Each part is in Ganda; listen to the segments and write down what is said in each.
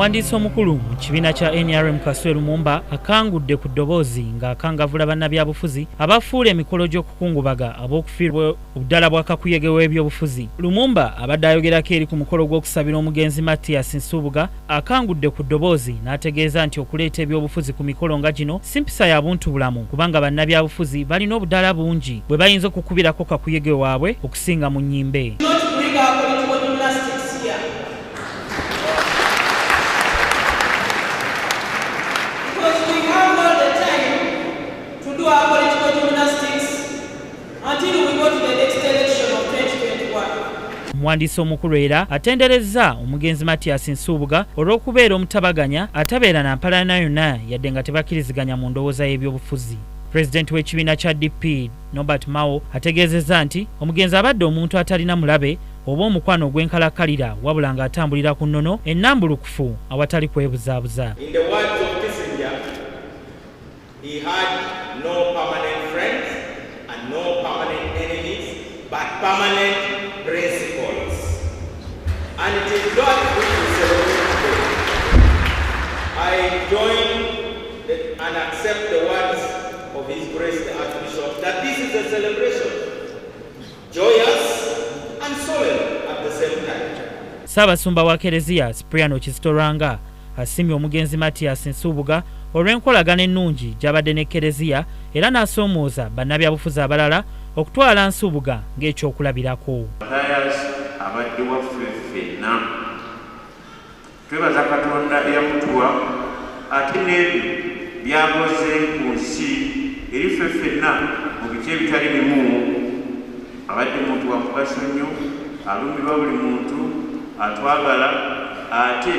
Omuwandiisi omukulu mu kibiina kya NRM Kasule Lumumba akangudde ku ddoboozi ng'akangavvula bannabyabufuzi abafuula emikolo gy'okukungubaga ab'okufiirwa obudaala bwa kakuyege w'ebyobufuzi. Lumumba abadde ayogerako eri ku mukolo gw'okusabira omugenzi Mathias Nsubuga akangudde ku ddoboozi n'ategeeza nti okuleeta ebyobufuzi ku mikolo nga gino si mpisa ya buntubulamu kubanga bannabyabufuzi balina obudaala bungi bwe bayinza okukubirako kakuyege waabwe okusinga mu nnyimbe. Not bring our political gymnastics here. Because we have all the time to do our political gymnastics until we go to the next election of 2021. Omuwandiisi omukulu era atenderezza omugenzi Mathias Nsubuga olw'okubeera omutabaganya atabeera na mpalana yonna yadde nga tebakkiriziganya mu ndowooza y'ebyobufuzi. Pulezidenti w'ekibiina kya DP Norbert Mao ategeezezza nti omugenzi abadde omuntu atalina mulabe oba omukwano ogw'enkalakkalira wabula ng'atambulira ku nnono ennambulukufu awatali kwebuzaabuza. In the words of Kissinger, he had no permanent friends and no permanent enemies, but permanent principles. And it is that which we celebrate today. I join and accept the words of His Grace the Archbishop that this is a celebration, joyous and solemn at the same time. Ssaabasumba wa Kereziya Cypriano Kizito Lwanga asiimye omugenzi Mathias Nsubuga olw'enkolagana ennungi gy'abadde ne Kereziya era n'asoomooza bannabyabufuzi abalala okutwala Nsubuga ng'ekyokulabirako. Mathias abadde waffe ffenna. Twebaza Katonda eyamutuwa ate n'ebyo by'akoze ku nsi eri ffe ffenna mu biti ebitali bimu. Abadde muntu wa mugaso nnyo, alumirwa buli muntu, atwagala ate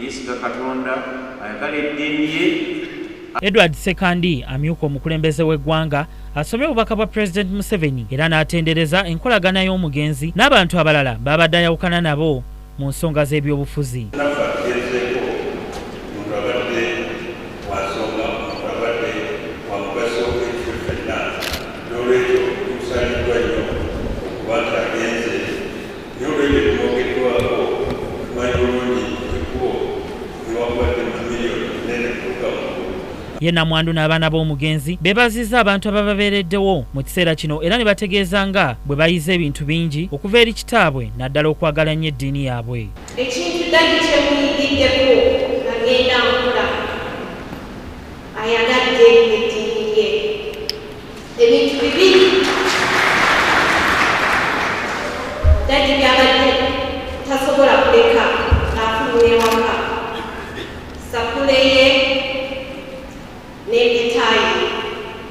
yeesiga Katonda, ayagala eddiini ye. Edward Ssekandi amyuka omukulembeze w'eggwanga asomye obubaka bwa Pulezidenti Museveni era n'atendereza enkolagana y'omugenzi n'abantu abalala b'abadde ayawukana nabo mu nsonga z'ebyobufuzi. Naffe atugezeeko omuntu abadde wa nsonga, omuntu abadde wa mugaso eri ffe ffenna. N'olwekyo tumusaliddwa nnyo okuba nti agenze, naye olw'ebyo ebimwogeddwako tumanyi bulungi ekkubo newankubadde mamiliyoni nene kutuuka mu ggulu. Ye namwandu n'abaana b'omugenzi beebazizza abantu abababeereddewo mu kiseera kino era ne bategeeza nga bwe bayize ebintu bingi okuva eri kitaabwe naddala okwagala ennyo eddiini yaabwe. Ekintu daddy kye muyigiddeko nga ngenda nkola, ayagadde eddiini ye. Ebintu bibiri daddy byabadde tasobola kuleka ng'afuluma ewaka: sapule ye n'empeta ye.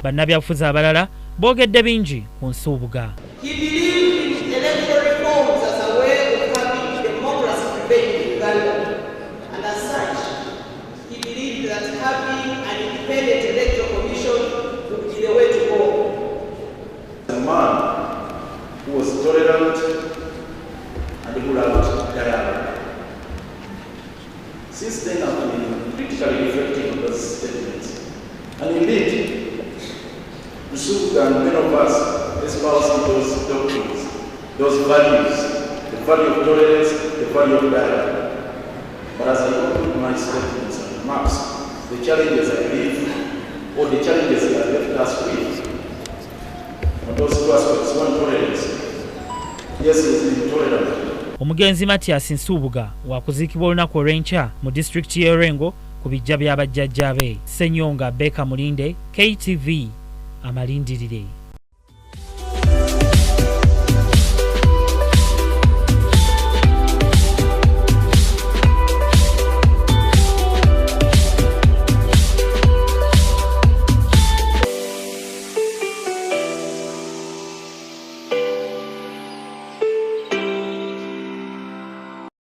Bannabyabufuzi abalala boogedde bingi ku Nsubuga. He believed in electoral reforms as a way of having democracy prevail in Uganda. And as such, he believed that having an independent electoral commission would be the way to go. A man who was tolerant and who loved dialogue. Since then, I've been critically reflecting on those statements. And indeed, Nsubuga and many of us espousing those doctrines, those values, the value of tolerance, the value of dialogue. But as I conclude my statements and remarks, the challenges I believe, or the challenges he has left us with, on those two aspects, one, tolerance. Yes, he has been tolerant. Omugenzi Mathias Nsubuga wakuziikibwa olunaku olw'enkya mu disitulikiti y'e Lwengo ku bijja bya bajjajja be. Ssenyonga Beka Mulinde, KTV, amalindirire.